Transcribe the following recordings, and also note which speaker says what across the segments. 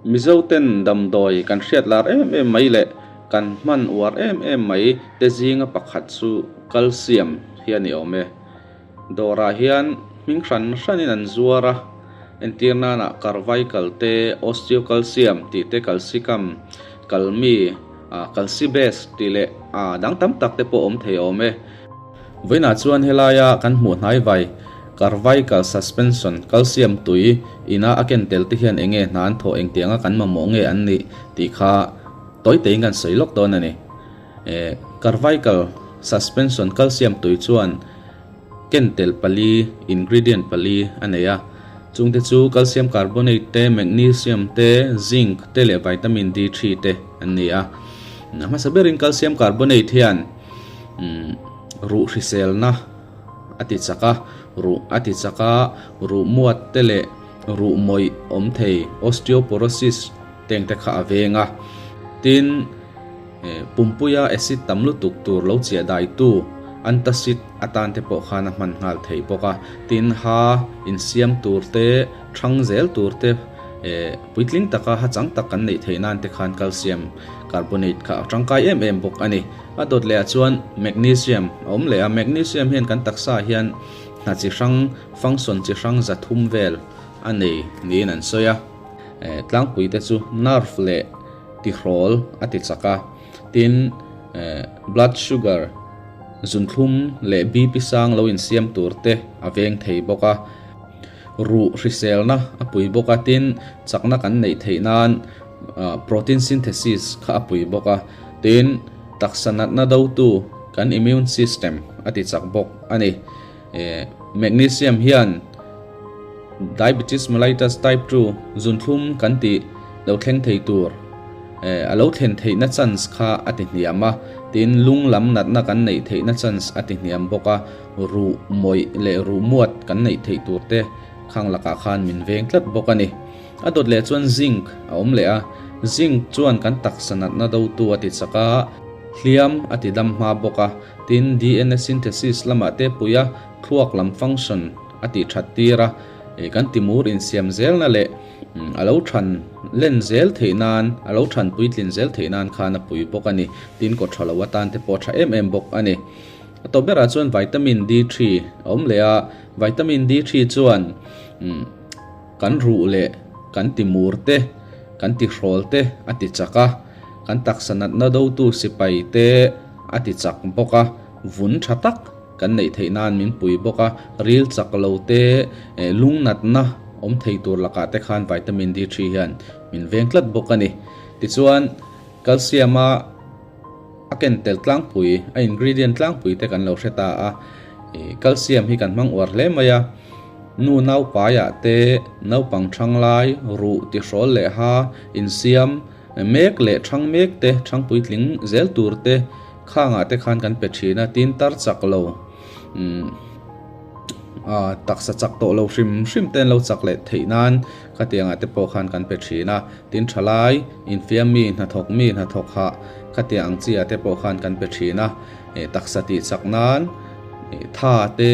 Speaker 1: Mizoten damdawi kan hriat lar em em mai leh kan hman uar em em mai te zinga pakhat chu calcium hi a ni awm e. Dawrah hian hming hran hranin an zuar a, entir nanah Carvical te, Osteocalcium tih te, Calcicum, Calmi, Calcibest tih leh a dang tam tak te pawh awm thei awm e. Vawiinah chuan helaia kan hmuh hnai vai Carvical Suspension Calcium tui ina a ken tel te hian enge hna an thawh engtianga kan mamawh nge an nih tih kha tawi teiin kan sawi lawk dawn a ni. Carvical Suspension Calcium tui chuan ken tel pali, ingredient pali a nei a, chungte chu calcium carbonate te, magnesium te, zinc te leh vitamin D3 te an ni a. A hmasa berin calcium carbonate hian ruh hriselna a ti chak a, ruh a ti chak a, ruh muat te leh ruh mawih awm thei osteoporosis teng te kha a veng a. Tin, pumpuia acid tam lutuk tur lo chiah daitu antacid atan te pawh khan a hman nghal thei bawk a. Tin, ha insiam tur te, thang zel tur te, puitling taka ha chang tak kan neih theih nan te khan calcium carbonate kha a tangkai em em bawk a ni. A dawt leh ah chuan magnesium a awm leh a, magnesium hian kan taksa hian hna chi hrang, function chi hrang 300 vel a nei niin an sawi a. Tlangpui te chu nerve leh tihrawl a ti chak a, tin blood sugar, zunthlum leh BP sang lo insiam tur te a veng thei bawk a. Ruh hriselna a pui bawk a, tin chakna kan neih theih nan protein synthesis kha a pui bawk a, tin taksa natna dotu kan immune system a ti chak bawk a ni. Magnesium hian diabetes mellitus type 2 zunthlum kan tih lo thleng thei tur a lo thlen theihna chance kha a ti hniam a, tin lung lam natna kan neih theihna chance a ti hniam bawk a. Ruh mawih leh ruh muat kan neih theih tur te khang lakah khan min veng tlat bawk a ni. A dawt leh chuan zinc a awm leh a, zinc chuan kan taksa natna dotu a ti chak a, hliam a ti dam hma bawk a, tin DNA synthesis lamah te pui a, thluak lam function a tih that tir a, kan timur insiam zelna leh a lo than len zel theih nan, a lo than puitlin zel theih nan khan a pui bawk a ni. Tin kawtha lo atan te pawh a tha em em bawk a ni. A tawp berah chuan vitamin D3 a awm leh a, vitamin D3 chuan kan ruh leh kan timur te, kan tihrawl te a ti chak a, kan taksa natna dotu sipai te a ti chak bawk a, vun tha tak kan neih theih nan min pui bawk a, ril chak lo te, lung natna awm thei tur lakah te khan vitamin D3 hian min veng tlat bawk a ni. Tichuan calcium a. A ken tel tlangpui, a ingredient tlangpui te kan lo hre ta a, calcium hi kan hmang uar hle mai a, nu naupaiah te naupang thang lai, ruh tihrawl leh ha insiam mek leh thang mek te, thang puitling zel tur te khangah te khan kan pe thin a, tin tar chak lo. Taksa chak tawh lo hrim hrim te an lo chak leh theih nan khatiangah te pawh khan kan pe thin a, tin thalai infiam mi hnathawk mi hnathawk hah khatiang ang chi ah te pawh khan kan pe thin a, taksa tih chak nan tha te,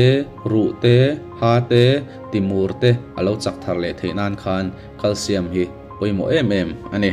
Speaker 1: ruh te, ha te, timur te a lo chak thar leh theih nan khan calcium hi pawimawh em em a ni.